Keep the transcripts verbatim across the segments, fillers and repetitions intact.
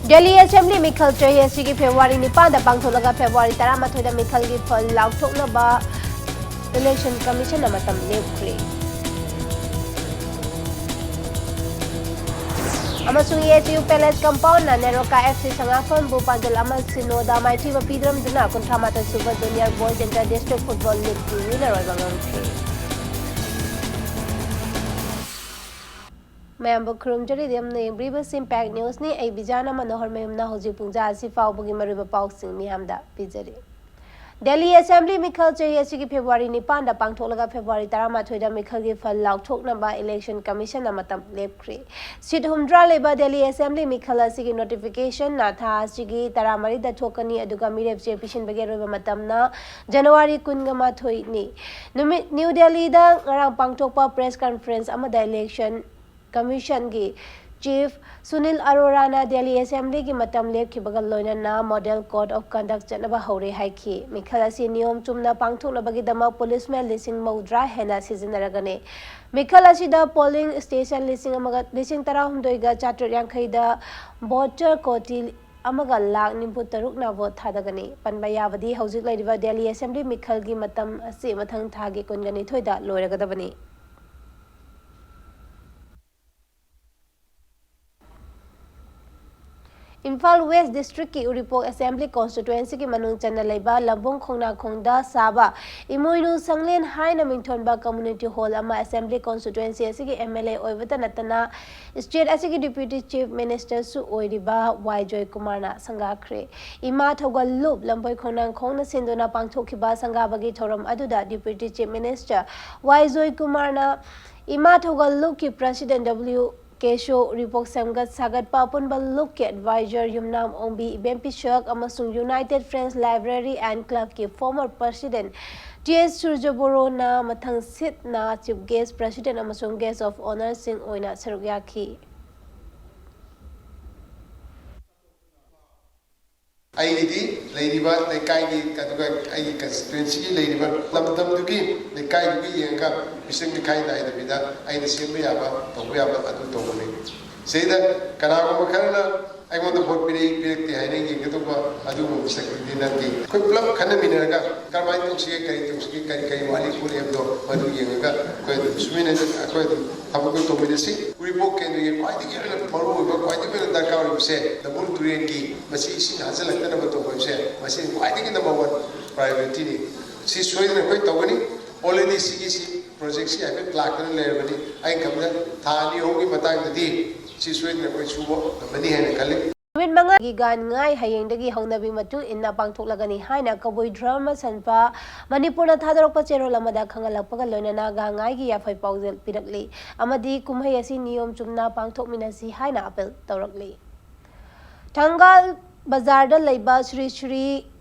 Delhi assembly ꯃꯤꯈꯜ ꯆꯍꯤ ꯑꯁꯤꯒꯤ ꯐꯦꯕ꯭ꯔꯨꯋꯥꯔꯤ ꯅꯤꯄꯥꯟꯗ ꯄꯥꯡꯊꯣꯛꯂꯒ ꯐꯦꯕ꯭ꯔꯨꯋꯥꯔꯤ ꯇꯔꯥꯃꯥꯊꯣꯏꯗ ꯃꯤꯈꯜꯒꯤ ꯐꯜ ꯂꯥꯎꯊꯣꯛꯅꯕ ꯏꯂꯦꯛꯁꯟ ꯀꯃꯤꯁꯟꯅ ꯃꯇꯝ ꯂꯦꯞꯈ꯭ꯔꯦ꯫ ꯑꯃꯁꯨꯡ ASU Palace Compound ꯅ ꯅꯦꯔꯣꯀꯥ FC ꯁꯉꯥꯛꯐꯝꯕꯨ ꯄꯥꯟꯖꯜ ꯑꯃ ꯁꯤꯅꯣꯗ ꯃꯥꯏꯊꯤꯕ ꯄꯤꯗ꯭ꯔꯝꯗꯨꯅ ꯀꯨꯟꯊ꯭ꯔꯥ ꯃꯥꯊꯣꯏ ꯁꯨꯕ Junior Boys Inter District Football League ꯀꯤ winner ꯑꯣꯏꯕ ꯉꯝꯈ꯭ꯔꯦ꯫ ꯃꯌꯥꯝꯕꯨ ꯈꯨꯔꯨꯝꯖꯔꯤ, ꯑꯗꯣꯝꯅ ꯌꯦꯡꯕꯤꯔꯤꯕꯁꯤ Impact News ꯅꯤ꯫ ꯑꯩ ꯕꯤꯖꯥꯅ ꯃꯅꯣꯍꯔ ꯃꯌꯨꯝꯅ ꯍꯧꯖꯤꯛ ꯄꯨꯡꯖꯥ ꯑꯁꯤ ꯐꯥꯎꯕꯒꯤ ꯃꯔꯨꯑꯣꯏꯕ ꯄꯥꯎꯁꯤꯡ ꯃꯤꯌꯥꯝꯗ ꯄꯤꯖꯔꯤ꯫ ꯗꯦꯜꯂꯤ ꯑꯦꯁꯦꯝꯕ꯭ꯂꯤ ꯃꯤꯈꯜ ꯆꯍꯤ ꯑꯁꯤꯒꯤ ꯐꯦꯕ꯭ꯔꯨꯋꯥꯔꯤ ꯅꯤꯄꯥꯟꯗ ꯄꯥꯡꯊꯣꯛꯂꯒ ꯐꯦꯕ꯭ꯔꯨꯋꯥꯔꯤ ꯇꯔꯥꯃꯥꯊꯣꯏꯗ ꯃꯤꯈꯜꯒꯤ ꯐꯜ ꯂꯥꯎꯊꯣꯛꯅꯕ ꯏꯂꯦꯛꯁꯟ ꯀꯃꯤꯁꯟꯅ ꯃꯇꯝ ꯂꯦꯞꯈ꯭ꯔꯦ꯫ ꯁꯤꯠ ꯍꯨꯝꯗ꯭ꯔꯥ ꯂꯩꯕ ꯗꯦꯜꯂꯤ ꯑꯦꯁꯦꯝꯕ꯭ꯂꯤ ꯃꯤꯈꯜ ꯑꯁꯤꯒꯤ ꯅꯣꯇꯤꯐꯤꯀꯦꯁꯟꯅ ꯊꯥ ꯑꯁꯤꯒꯤ ꯇꯔꯥꯃꯔꯤꯗ ꯊꯣꯛꯀꯅꯤ, ꯑꯗꯨꯒ ꯃꯤꯔꯦꯞ ꯆꯦ ꯄꯤꯁꯤꯟꯕꯒꯤ ꯑꯔꯣꯏꯕ ꯃꯇꯝꯅ ꯖꯅꯋꯥꯔꯤ ꯀꯨꯟꯒ ꯃꯥꯊꯣꯏꯅꯤ꯫ ꯅꯨꯃꯤꯠ ꯅ꯭ꯌꯨ ꯗꯦꯜꯂꯤꯗ ꯉꯔꯥꯡ ꯄꯥꯡꯊꯣꯛꯄ ꯄ꯭ꯔꯦꯁ ꯀꯟꯐꯔꯦꯟꯁ ꯑꯃꯗ ꯏꯂꯦꯛꯁꯟ ꯀꯃꯤꯁꯟꯒꯤ ꯆꯤꯐ ꯁꯨꯅꯤꯜ ꯑꯔꯣꯔꯥꯅ ꯗꯦꯜꯂꯤ ꯑꯦꯁꯦꯝꯕ꯭ꯂꯤꯒꯤ ꯃꯇꯝ ꯂꯦꯞꯈꯤꯕꯒ ꯂꯣꯏꯅꯅ ꯃꯣꯗꯦꯜ ꯀꯣꯗ ꯑꯣꯐ ꯀꯟꯗꯛ ꯆꯠꯅꯕ ꯍꯧꯔꯦ ꯍꯥꯏꯈꯤ꯫ ꯃꯤꯈꯜ ꯑꯁꯤ ꯅꯤꯌꯣꯝ ꯆꯨꯝꯅ ꯄꯥꯡꯊꯣꯛꯅꯕꯒꯤꯗꯃꯛ ꯄꯨꯂꯤꯁꯃꯦꯟ ꯂꯤꯁꯤꯡ ꯃꯧꯗ꯭ꯔꯥ ꯍꯦꯟꯅ ꯁꯤꯖꯤꯟꯅꯔꯒꯅꯤ꯫ ꯃꯤꯈꯜ ꯑꯁꯤꯗ ꯄꯣꯂꯤꯡ ꯁ꯭ꯇꯦꯁꯟ ꯂꯤꯁꯤꯡ ꯑꯃꯒ, ꯂꯤꯁꯤꯡ ꯇꯔꯥꯍꯨꯝꯗꯣꯏꯒ ꯆꯥꯇ꯭ꯔꯦꯠ ꯌꯥꯡꯈꯩꯗ ꯚꯣꯇꯔ ꯀꯣꯇꯤ ꯑꯃꯒ ꯂꯥꯈ ꯅꯤꯐꯨ ꯇꯔꯨꯛꯅ ꯚꯣꯠ ꯊꯥꯗꯒꯅꯤ꯫ ꯄꯟꯕ ꯌꯥꯕꯗꯤ, ꯍꯧꯖꯤꯛ ꯂꯩꯔꯤꯕ ꯗꯦꯜꯂꯤ ꯑꯦꯁꯦꯝꯕ꯭ꯂꯤ ꯃꯤꯈꯜꯒꯤ ꯃꯇꯝ ꯑꯁꯤ ꯃꯊꯪ ꯊꯥꯒꯤ ꯀꯨꯟꯒ ꯅꯤꯊꯣꯏꯗ ꯂꯣꯏꯔꯒꯗꯕꯅꯤ꯫ ꯏꯝꯐꯥꯜ ꯋꯦꯁ ꯗꯤꯁꯇ꯭ꯔꯤꯛꯀꯤ ꯎꯔꯤꯄꯣꯛ ꯑꯦꯁꯦꯝꯕ꯭ꯂꯤ ꯀꯣꯟꯁꯇꯤꯇ꯭ꯋꯦꯟꯁꯤꯒꯤ ꯃꯅꯨꯡ ꯆꯟꯅ ꯂꯩꯕ ꯂꯝꯕꯣꯡ ꯈꯣꯡꯅꯥꯡꯈꯣꯡꯗ ꯁꯥꯕ ꯏꯃꯣꯏꯅꯨ ꯁꯪꯂꯦꯟ ꯍꯥꯏꯅ ꯃꯤꯡꯊꯣꯟꯕ ꯀꯝꯃ꯭ꯌꯨꯅꯤꯇꯤ ꯍꯣꯜ ꯑꯃ ꯑꯦꯁꯦꯝꯕ꯭ꯂꯤ ꯀꯣꯟꯁꯇꯤꯇ꯭ꯋꯦꯟꯁꯤ ꯑꯁꯤꯒꯤ MLA ꯑꯣꯏꯕꯇ ꯅꯠꯇꯅ ꯁ꯭ꯇꯦꯠ ꯑꯁꯤꯒꯤ ꯗꯤꯄ꯭ꯌꯨꯇꯤ ꯆꯤꯐ ꯃꯤꯅꯤꯁꯇꯔꯁꯨ ꯑꯣꯏꯔꯤꯕ ꯋꯥꯏ ꯖꯣꯏꯀꯨꯃꯥꯔꯅ ꯁꯪꯒꯥꯈ꯭ꯔꯦ꯫ ꯏꯃꯥ ꯊꯧꯒꯜꯂꯨꯞ ꯂꯝꯕꯣꯏ ꯈꯣꯡꯅꯥꯡꯈꯣꯡꯅ ꯁꯤꯟꯗꯨꯅ ꯄꯥꯡꯊꯣꯛꯈꯤꯕ ꯁꯪꯒꯥꯕꯒꯤ ꯊꯧꯔꯝ ꯑꯗꯨꯗ ꯗꯤꯄ꯭ꯌꯨꯇꯤ ꯆꯤꯐ ꯃꯤꯅꯤꯁꯇꯔ ꯋꯥꯏ ꯖꯣꯏꯀꯨꯃꯥꯔꯅ ꯏꯃꯥ ꯊꯧꯒꯜꯂꯨꯞꯀꯤ ꯄ꯭ꯔꯁꯤꯗꯦꯟ ꯗꯕ꯭ꯂꯤꯎ ꯀꯦꯁꯣ, ꯎꯔꯤꯄꯣꯛ ꯁꯦꯝꯒꯠ ꯁꯥꯒꯠꯄ ꯑꯄꯨꯟꯕ ꯂꯨꯞꯀꯤ ꯑꯦꯗꯚꯥꯏꯖꯔ ꯌꯨꯝꯅꯥꯝ ꯑꯣꯡꯕꯤ ꯏꯕꯦꯝ ꯄꯤꯁꯛ ꯑꯃꯁꯨꯡ United Friends Library and Clubꯀꯤ former president T S ꯁꯨꯔꯖ ꯕꯣꯔꯣꯅ ꯃꯊꯪ ꯁꯤꯠꯅ chief guest, president ꯑꯃꯁꯨꯡ guest of honourꯁꯤꯡ ꯑꯣꯏꯅ ꯁꯔꯨꯛ ꯌꯥꯈꯤ꯫ ꯑꯩꯒꯤꯗꯤ ꯂꯩꯔꯤꯕ ꯂꯩꯀꯥꯏꯒꯤ, ꯑꯗꯨꯒ ꯑꯩꯒꯤ constituencyꯒꯤ ꯂꯩꯔꯤꯕ ꯂꯝꯗꯝꯗꯨꯒꯤ, ꯂꯩꯀꯥꯏꯗꯨꯒꯤ ꯌꯦꯡꯉꯒ ꯃꯤꯆꯪ ꯃꯤꯈꯥꯏ ꯅꯥꯏꯗꯕꯤꯗ ꯑꯩꯅ ꯁꯦꯝꯕ ꯌꯥꯕ, ꯇꯧꯕ ꯌꯥꯕ ꯑꯗꯨ ꯇꯧꯒꯅꯤ꯫ ꯁꯤꯗ ꯀꯅꯥꯒꯨꯝꯕ ꯈꯔꯅ ꯑꯩꯉꯣꯟꯗ ꯚꯣꯠ ꯄꯤꯔꯛꯏ ꯄꯤꯔꯛꯇꯦ ꯍꯥꯏꯅ ꯌꯦꯡꯒꯗꯧꯕ ꯑꯗꯨꯒꯨꯝꯕ ꯃꯁꯛꯇꯨꯗꯤ ꯅꯠꯇꯦ꯫ ꯑꯩꯈꯣꯏ ꯄꯨꯂꯞ ꯈꯟꯅꯃꯤꯟꯅꯔꯒ ꯀꯔꯝꯍꯥꯏꯅ ꯇꯧꯁꯤꯒꯦ, ꯀꯔꯤ ꯇꯧꯁꯤꯒꯦ, ꯀꯔꯤ ꯀꯔꯤ ꯋꯥꯠꯂꯤ ꯈꯣꯠꯂꯤ ꯍꯥꯏꯕꯗꯣ ꯃꯗꯨ ꯌꯦꯡꯉꯒ ꯑꯩꯈꯣꯏ ꯑꯗꯨꯝ ꯁꯨꯃꯤꯟꯅ ꯑꯩꯈꯣꯏ ꯑꯗꯨꯝ ꯊꯕꯛꯇꯨ ꯇꯧꯃꯤꯟꯅꯁꯤ꯫ ꯎꯔꯤꯄꯣꯛ ꯀꯦꯟꯗ꯭ꯔꯒꯤ ꯈ꯭ꯋꯥꯏꯗꯒꯤ ꯍꯦꯟꯅ ꯃꯔꯨ ꯑꯣꯏꯕ, ꯈ꯭ꯋꯥꯏꯗꯒꯤ ꯍꯦꯟꯅ ꯗꯔꯀꯥꯔ ꯑꯣꯏꯕꯁꯦ ꯅꯝꯕꯨꯜ ꯇꯨꯔꯦꯟꯒꯤ ꯃꯁꯤ ꯏꯁꯤꯡ ꯍꯥꯖꯤꯜꯂꯛꯇꯅꯕ ꯇꯧꯕ ꯍꯥꯏꯕꯁꯦ ꯃꯁꯤ ꯈ꯭ꯋꯥꯏꯗꯒꯤ number one priority ꯅꯤ꯫ ꯁꯤ ꯁꯣꯏꯗꯅ ꯑꯩꯈꯣꯏ ꯇꯧꯒꯅꯤ꯫ Already ꯁꯤꯒꯤ ꯁꯤ project ꯁꯤ ꯍꯥꯏꯐꯦꯠ ꯂꯥꯛꯇꯅ ꯂꯩꯔꯕꯅꯤ꯫ ꯑꯩꯅ ꯈꯟꯕꯗ ꯊꯥ ꯑꯅꯤ ꯑꯍꯨꯝꯒꯤ ꯃꯇꯥꯡꯗꯗꯤ ꯁꯤ ꯁꯣꯏꯗꯅ ꯑꯩꯈꯣꯏ ꯁꯨꯕ ꯉꯝꯃꯅꯤ ꯍꯥꯏꯅ ꯈꯜꯂꯤ꯫ ꯅꯨꯃꯤꯠ ꯃꯉꯥꯒꯤ ꯒꯥꯟ ꯉꯥꯏ ꯍꯌꯦꯡꯗꯒꯤ ꯍꯧꯅꯕꯤ ꯃꯇꯨꯡ ꯏꯟꯅ ꯄꯥꯡꯊꯣꯛꯂꯒꯅꯤ ꯍꯥꯏꯅ ꯀꯕꯨꯏ ꯙꯔꯃ ꯁꯟꯄꯥ ꯃꯅꯤꯄꯨꯔꯅ ꯊꯥꯗꯣꯔꯛꯄ ꯆꯦꯔꯣꯜ ꯑꯃꯗ ꯈꯪꯍꯜꯂꯛꯄꯒ ꯂꯣꯏꯅꯅ ꯒꯥꯟ ꯉꯥꯏꯒꯤ ꯌꯥꯐꯩ ꯄꯥꯎꯖꯦꯜ ꯄꯤꯔꯛꯂꯤ ꯑꯃꯗꯤ ꯀꯨꯝꯍꯩ ꯑꯁꯤ ꯅꯤꯌꯣꯝ ꯆꯨꯝꯅ ꯄꯥꯡꯊꯣꯛꯃꯤꯟꯅꯁꯤ ꯍꯥꯏꯅ ꯑꯥꯄꯤꯜ ꯇꯧꯔꯛꯂꯤ꯫ ꯊꯪꯒꯥꯜ ꯕꯖꯥꯔꯗ ꯂꯩꯕ ꯁ꯭ꯔꯤ ꯁ꯭ꯔꯤ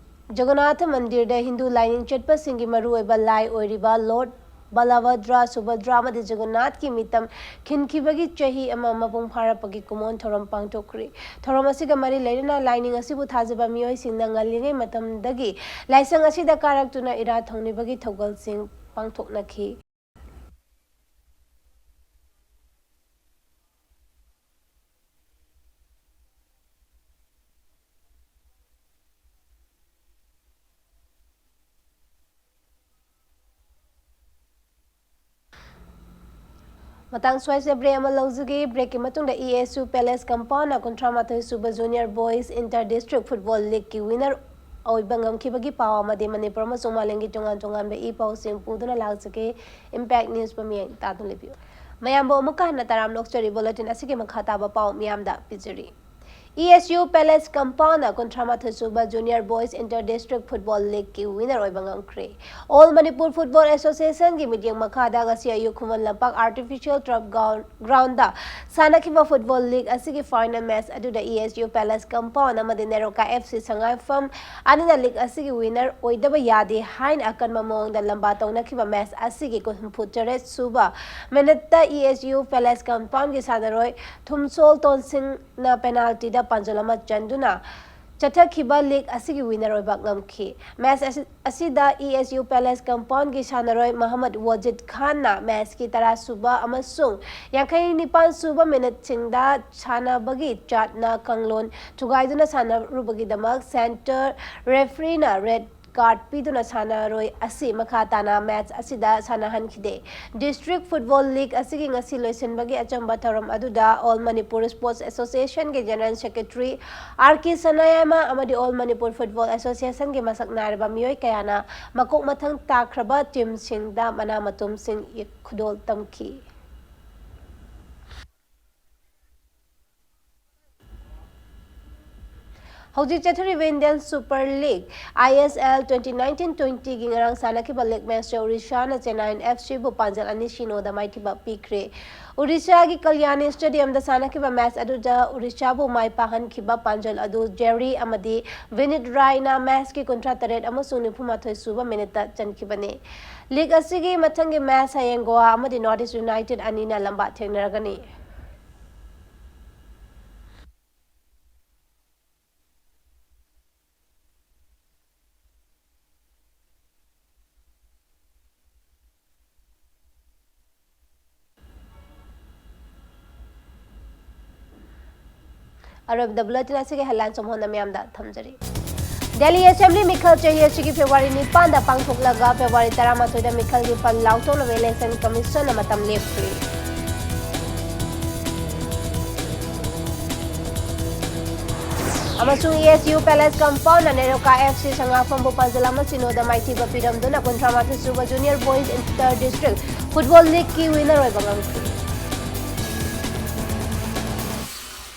ꯖꯒꯟꯅꯥꯊ ꯃꯟꯗꯤꯔꯗ ꯍꯤꯟꯗꯨ ꯂꯥꯏꯅꯤꯡ ꯆꯠꯄꯁꯤꯡꯒꯤ ꯃꯔꯨꯑꯣꯏꯕ ꯂꯥꯏ ꯑꯣꯏꯔꯤꯕ ꯂꯣꯔꯗ ꯕꯂꯚꯗ꯭ꯔ, ꯁꯨꯚꯗ꯭ꯔ ꯑꯃꯗꯤ ꯖꯒꯟꯅꯥꯊꯀꯤ ꯃꯤꯇꯝ ꯈꯤꯟꯈꯤꯕꯒꯤ ꯆꯍꯤ ꯑꯃ ꯃꯄꯨꯡ ꯐꯥꯔꯛꯄꯒꯤ ꯀꯨꯝꯑꯣꯟ ꯊꯧꯔꯝ ꯄꯥꯡꯊꯣꯛꯈ꯭ꯔꯤ꯫ ꯊꯧꯔꯝ ꯑꯁꯤꯒ ꯃꯔꯤ ꯂꯩꯅꯅ ꯂꯥꯏꯅꯤꯡ ꯑꯁꯤꯕꯨ ꯊꯥꯖꯕ ꯃꯤꯑꯣꯏꯁꯤꯡꯅ ꯉꯜꯂꯤꯉꯩ ꯃꯇꯝꯗꯒꯤ ꯂꯥꯏꯁꯪ ꯑꯁꯤꯗ ꯀꯥꯔꯛꯇꯨꯅ ꯏꯔꯥꯠ ꯊꯧꯅꯤꯕꯒꯤ ꯊꯧꯒꯜꯁꯤꯡ ꯄꯥꯡꯊꯣꯛꯅꯈꯤ꯫ ꯃꯇꯥꯡ ꯁ꯭ꯋꯥꯏꯁꯤꯗ break ꯑꯃ ꯂꯧꯖꯒꯦ꯫ Breakꯀꯤ ꯃꯇꯨꯡꯗ E S U Palace Compoundꯅ ꯀꯨꯟꯊ꯭ꯔꯥ ꯃꯥꯊꯣꯏ ꯁꯨꯕ Junior Boys Inter District Football Leagueꯀꯤ winner ꯑꯣꯏꯕ ꯉꯝꯈꯤꯕꯒꯤ ꯄꯥꯎ ꯑꯃꯗꯤ ꯃꯅꯤꯄꯨꯔ ꯑꯃꯁꯨꯡ ꯃꯥꯂꯦꯝꯒꯤ ꯇꯣꯉꯥꯟ ꯇꯣꯉꯥꯟꯕ ꯏ ꯄꯥꯎꯁꯤꯡ ꯄꯨꯗꯨꯅ ꯂꯥꯛꯆꯒꯦ꯫ Impact News ꯄ ꯃꯤꯠꯌꯦꯡ ꯇꯥꯗꯨꯅ ꯂꯩꯕꯤꯌꯨ꯫ ꯃꯌꯥꯝꯕꯨ ꯑꯃꯨꯛꯀ ꯍꯟꯅ ꯇꯔꯥꯝꯅ ꯑꯣꯛꯆꯔꯤ꯫ Bulletin ꯑꯁꯤꯒꯤ ꯃꯈꯥ ꯇꯥꯕ ꯄꯥꯎ ꯃꯤꯌꯥꯝꯗ ꯄꯤꯖꯔꯤ꯫ E S U Palace Compoundꯅ ꯀꯨꯟꯊ꯭ꯔꯥ ꯃꯥꯊꯣꯏ ꯁꯨꯕ Junior Boys Inter District Football Leagueꯀꯤ winner ꯑꯣꯏꯕ ꯉꯝꯈ꯭ꯔꯦ꯫ All Manipur Football Associationꯒꯤ ꯃꯤꯠꯌꯦꯡ ꯃꯈꯥꯗ ꯉꯁꯤ ꯑꯌꯨꯛ Khuman Lampak Artificial Turf Ground, Groundꯗ ꯁꯥꯟꯅꯈꯤꯕ football league ꯑꯁꯤꯒꯤ final match ꯑꯗꯨꯗ E S U Palace Compound ꯑꯃꯗꯤ ꯅꯦꯔꯣꯀꯥ F C ꯁꯉꯥꯏꯐꯝ ꯑꯅꯤꯅ league ꯑꯁꯤꯒꯤ winner ꯑꯣꯏꯗꯕ ꯌꯥꯗꯦ ꯍꯥꯏꯅ ꯑꯀꯟꯕ ꯃꯑꯣꯡꯗ ꯂꯝꯕꯥ ꯇꯧꯅꯈꯤꯕ match ꯑꯁꯤꯒꯤ ꯍꯨꯝꯐꯨ ꯇꯔꯦꯠ ꯁꯨꯕ minuteꯇ E S U Palace Compoundꯒꯤ ꯁꯥꯟꯅꯔꯣꯏ ꯊꯨꯝꯁꯣꯜ ꯇꯣꯟꯁꯤꯡꯅ penaltyꯗ ꯄꯥꯟꯖꯜ ꯑꯃ ꯆꯟꯗꯨꯅ ꯆꯠꯊꯈꯤꯕ ꯂꯤꯒ ꯑꯁꯤꯒꯤ ꯋꯤꯅꯔ ꯑꯣꯏꯕ ꯉꯝꯈꯤ꯫ ꯃꯦꯆ ꯑꯁꯤ-, ꯑꯁꯤꯗ ꯏ ꯑꯦꯁ ꯌꯨ ꯄꯦꯂꯦꯁ ꯀꯝꯄꯥꯎꯟꯒꯤ ꯁꯥꯟꯅꯔꯣꯏ ꯃꯍꯃꯗ ꯋꯥꯖꯤꯗ ꯈꯥꯟꯅ ꯃꯦꯆꯀꯤ ꯇꯔꯥ ꯁꯨꯕ ꯑꯃꯁꯨꯡ ꯌꯥꯡꯈꯩ ꯅꯤꯄꯥꯟ ꯁꯨꯕ ꯃꯤꯅꯠꯁꯤꯡꯗ ꯁꯥꯟꯅꯕꯒꯤ ꯆꯥꯠꯅ ꯀꯥꯡꯂꯣꯟ ꯊꯨꯒꯥꯏꯗꯨꯅ ꯁꯥꯟꯅꯔꯨꯕꯒꯤꯗꯃꯛ ꯁꯦꯟꯇꯔ ꯔꯦꯐ꯭ꯔꯤꯅ ꯔꯦꯗ ꯀꯥꯔꯗ ꯄꯤꯗꯨꯅ ꯁꯥꯟꯅꯔꯣꯏ ꯑꯁꯤ ꯃꯈꯥ ꯇꯥꯅ ꯃꯦꯆ ꯑꯁꯤꯗ ꯁꯥꯟꯅꯍꯟꯈꯤꯗꯦ꯫ ꯗꯤꯁꯇ꯭ꯔꯤꯛ ꯐꯨꯠꯕꯣꯜ ꯂꯤꯒ ꯑꯁꯤꯒꯤ ꯉꯁꯤ ꯂꯣꯏꯁꯤꯟꯕꯒꯤ ꯑꯆꯝꯕ ꯊꯧꯔꯝ ꯑꯗꯨꯗ ꯑꯣꯜ ꯃꯅꯤꯄꯨꯔ ꯁ꯭ꯄꯣꯔꯠꯁ ꯑꯦꯁꯣꯁꯤꯌꯦꯁꯟꯒꯤ general secretary R K Sanayaima ꯑꯃꯗꯤ ꯑꯣꯜ ꯃꯅꯤꯄꯨꯔ ꯐꯨꯠꯕꯣꯜ ꯑꯦꯁꯣꯁꯤꯌꯦꯁꯟꯒꯤ ꯃꯁꯛ ꯅꯥꯏꯔꯕ ꯃꯤꯑꯣꯏ ꯀꯌꯥꯅ ꯃꯀꯣꯛ ꯃꯊꯪ ꯇꯥꯈ꯭ꯔꯕ ꯇꯤꯝꯁꯤꯡꯗ ꯃꯅꯥ ꯃꯊꯨꯝꯁꯤꯡ ꯈꯨꯗꯣꯜ ꯇꯝꯈꯤ꯫ ꯍꯧꯖꯤꯛ ꯆꯠꯊꯔꯤꯕ ꯏꯟꯗꯤꯌꯟ ꯁꯨꯄꯔ ꯂꯤꯒ, ꯑꯥꯏ ꯑꯦꯁ ꯑꯦꯜ, twenty nineteen twenty ꯒꯤ ꯉꯔꯥꯡ ꯁꯥꯟꯅꯈꯤꯕ ꯂꯤꯒ ꯃꯦꯆꯇ ꯎꯔꯤꯁꯥꯅ ꯆꯦꯟꯅꯥꯏꯟ ꯑꯦꯐ ꯁꯤꯕꯨ ꯄꯥꯟꯖꯜ ꯑꯅꯤ ꯁꯤꯅꯣꯗ ꯃꯥꯏꯊꯤꯕ ꯄꯤꯈ꯭ꯔꯦ꯫ ꯎꯔꯤꯁꯥꯒꯤ ꯀꯜꯌꯥꯅꯤ ꯁ꯭ꯇꯦꯗꯤꯌꯝꯗ ꯁꯥꯟꯅꯈꯤꯕ ꯃꯦꯆ ꯑꯗꯨꯗ ꯎꯔꯤꯁꯥꯕꯨ ꯃꯥꯏ ꯄꯥꯛꯍꯟꯈꯤꯕ ꯄꯥꯟꯖꯜ ꯑꯗꯨ ꯖꯦꯔꯤ ꯑꯃꯗꯤ ꯚꯤꯅꯤꯠ ꯔꯥꯏꯅ ꯃꯦꯆꯀꯤ ꯀꯨꯟꯊ꯭ꯔꯥ ꯇꯔꯦꯠ ꯑꯃꯁꯨꯡ ꯅꯤꯐꯨ ꯃꯥꯊꯣꯏ ꯁꯨꯕ ꯃꯤꯅꯤꯠꯇ ꯆꯟꯈꯤꯕꯅꯤ꯫ ꯂꯤꯒ ꯑꯁꯤꯒꯤ ꯃꯊꯪꯒꯤ ꯃꯦꯆ ꯍꯌꯦꯡ ꯒꯣꯋꯥ ꯑꯃꯗꯤ ꯅꯣꯔꯠ ꯏꯁ ꯌꯨꯅꯥꯏꯇꯦꯗ ꯑꯅꯤꯅ ꯂꯝꯕꯥ ꯊꯦꯡꯅꯔꯒꯅꯤ꯫ ꯑꯔꯣꯏꯕꯗ ꯕꯨꯂꯦꯇꯤꯟ ꯑꯁꯤꯒꯤ ꯍꯦꯗꯂꯥꯏꯟ ꯁꯨꯝ ꯍꯣꯟꯅ ꯃꯤꯌꯥꯝꯗ ꯊꯝꯖꯔꯤ꯫ ꯗꯦꯜꯂꯤ ꯑꯦꯁꯦꯝꯕ꯭ꯂꯤ ꯃꯤꯈꯜ ꯆꯍꯤ ꯑꯁꯤꯒꯤ ꯐꯦꯕ꯭ꯔꯨꯋꯥꯔꯤ ꯅꯤꯄꯥꯟꯗ ꯄꯥꯡꯊꯣꯛꯂꯒ ꯐꯦꯕ꯭ꯔꯨꯋꯥꯔꯤ ꯇꯔꯥꯃꯥꯊꯣꯏꯗ ꯃꯤꯈꯜꯒꯤ ꯐꯜ ꯂꯥꯎꯊꯣꯛꯅꯕ ꯏꯂꯦꯛꯁꯟ ꯀꯃꯤꯁꯟꯅ ꯃꯇꯝ ꯂꯦꯞꯈ꯭ꯔꯦ꯫ ꯑꯃꯁꯨꯡ ꯏ ꯑꯦꯁ ꯌꯨ ꯄꯦꯂꯦꯁ ꯀꯝꯄꯥꯎꯟꯅ ꯅꯦꯔꯣꯀꯥ ꯑꯦꯐ ꯁꯤ ꯁꯉꯥꯛꯐꯝꯕꯨ ꯄꯥꯟꯖꯜ ꯑꯃ ꯁꯤꯅꯣꯗ ꯃꯥꯏꯊꯤꯕ ꯄꯤꯔꯝꯗꯨꯅ ꯀꯨꯟꯊ꯭ꯔꯥ ꯃꯥꯊꯣꯏ ꯁꯨꯕ junior boys inter district football ꯂꯤꯒꯀꯤ ꯋꯤꯅꯔ ꯑꯣꯏꯕ ꯉꯝꯈꯤ꯫